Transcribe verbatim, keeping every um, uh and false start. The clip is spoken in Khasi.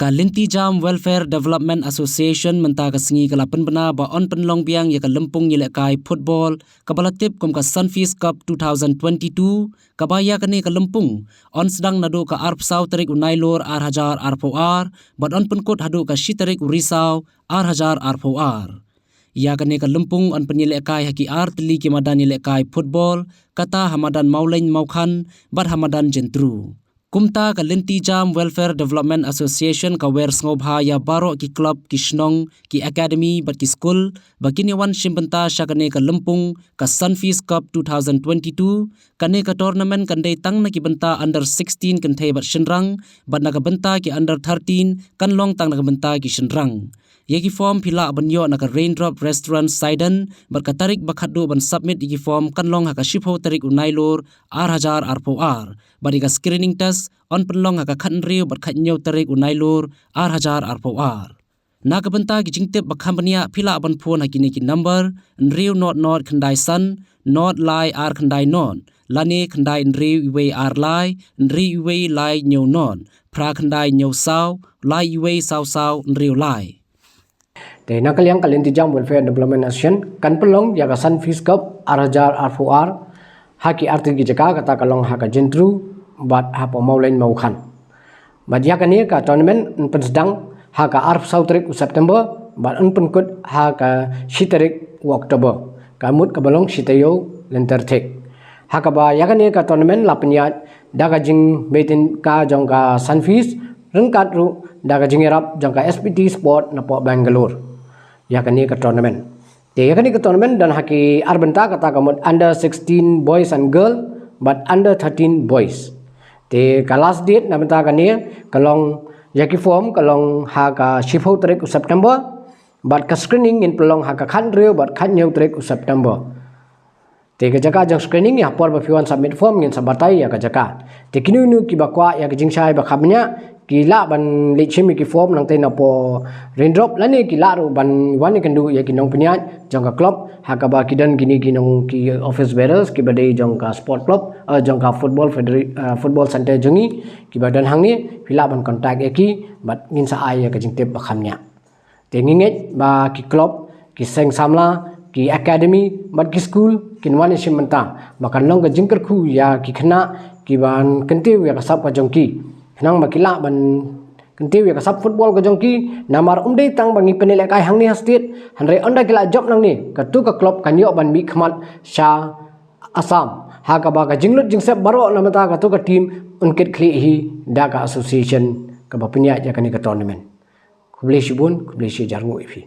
Ka Lynti Jam Welfare Development Association mynta ka sngi ka la pynbna ba yn pynlong biang ïa ka lympung ïalehkai football kaba la tip kum ka Sunfeast Cup two thousand twenty-two, kaba ïa kane ka lympung yn sdang naduh ka arphew saw tarik u Nailur ar hajar arphew ar bad yn pynkut haduh ka shi tarik u Risaw ar hajar arphew ar. Ïa kane ka lympung yn pynïalehkai ha ki ar tylli ki madan ïalehkai football, kata ha madan Mawlein Mawkhan bad ha madan Jentru. Kumta ka Lynti Jam Welfare Development Association ka wer sngewbha ïa baroh ki club, ki shnong, ki academy bad ki skul ba kin ïa wan shim bynta sha kane ka lympung ka Sunfeast Cup two thousand twenty-two. Kane ka tournament kan dei tang na ki bynta under sixteen kynthei bad shynrang, bad na ka bynta ki under thirteen kan long tang na ka bynta ki shynrang. Ïa ki form phi lah ban ïoh na ka Raindrop Restaurant Saiden, bad ka tarik ba khatduh ban submit ïa ki form kan long ha ka shiphew tarik u Nailur ar hajar arphew ar, bad ïa ka screening test yn pynlong ha ka khathynriew bad khathynñiew tarik u Nailur ar hajar arphew ar. Na ka bynta ki jingtip ba kham bniah phi lah ban phone ha kine ki number: hynriew nod nod khyndai san nod lai ar khyndai nod, lane khyndai hynriew wei ar lai hynriew wei lai hynñiew nod, phra khyndai hynñiew saw lai wei saw saw hynriew lai. Te na ka liang ka Lynti Jam Welfare Development Association kan pynlong ïa ka Sunfeast Cup ar hajar arphew ar ha ki artylli ki jaka, kata ka long ha ka Jentru bad hapoh Mawlein Mawkhan. Bad ïa kane ka tournament yn pynsdang ha ka arphew saw tarik u September bad yn pynkut ha ka shi tarik u October, ka mut kaba long shi taïew lynter thik. Ha kaba ïa kane ka tournament la pynïaid da ka jingmihtin ka jong ka Sunfeast ryngkat ruh da ka jingïarap jong ka S P T Sport napoh Bangalore. Ïa kane ka tournament, te ïa kane ka tournament don ha ki ar bynta, kata ka mut under sixteen boys and girl bad under thirteen boys. Te ka last date na bynta kane ka long, ïa ki form ka long ha ka shiphew tarik u September, bad ka screening ngin pynlong ha ka khathynriew bad khathynñiew tarik u September. Te ka jaka jong screening, ïa por ba phi wan submit form ngin sa batai ïa ka jaka. Te kino kino kiba kwah ïa ka jingshai ba kham bniah ki lah ban leit shim ïa ki form nangta napoh Raindrop, lane ki lah ruh ban wan ïakynduh ïa ki nongpynïaid jong ka club, ha kaba ki don kine ki nong ki office bearers kiba dei jong ka sport club, eh, jong ka football federa-, eh, football center jong ngi kiba don hangne, phi lah ban contact ïa ki bad ngin sa ai ïa ka jingtip ba kham bniah. Te ngi ngeit ba ki club, ki seng samla, ki academy bad ki skul kin wan ïashim bynta ba kan long ka jingkyrkhu ïa ki khynnah kiban kyntiew ïa ka sap ka jong ki, khnang ba ki lah ban kyntiew ïa ka sap football ka jong ki. Namar ym dei tang ba ngi pynïalehkai hangne ha state, hynrei ynda ki lah jop nangne, katu ka club kan ïoh ban mihkhmat sha Assam, ha kaba ka jinglut jingsep baroh na bynta katu ka team yn kit khlieh hi da ka association kaba pynïaid ïa kane ka tournament. Khublei shibun, khublei shihajar nguh ïa phi.